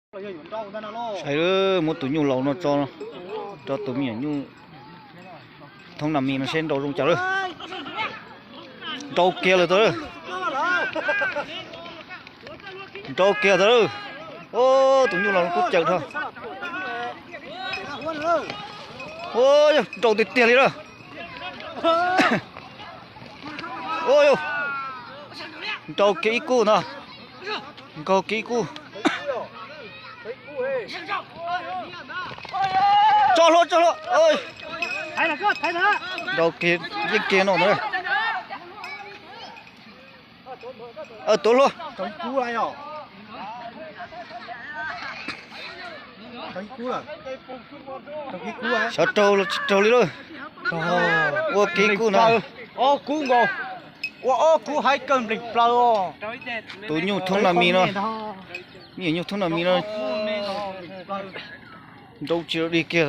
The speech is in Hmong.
Saib, muab tus nyuj laus no tso, rau tus me nyuam nyuj thoob nas mis no seb nrau zoo cas lawm. Nrau kiag lawm tau lawm. Nrau kiag tau lawm. Tus nyuj laus no kuj cawm dhau. Yog nrau tiag tiag li lawm. Yog nrau kiag ib kub no. Nkaug kiag ib kub. Tso hlua, tso hlua. Nrau kiag, yeej kiag no na. Tuav hlua. Xyov raug los tsis raug li lawm. Ua kiag ib kub no. Ob kub nkaus. Ua ob kub haib kawg nplees plaws os. Tus nyuj thoob nas mis no, me nyuam nyuj thoob nas mis no nrau tsis dig kiag.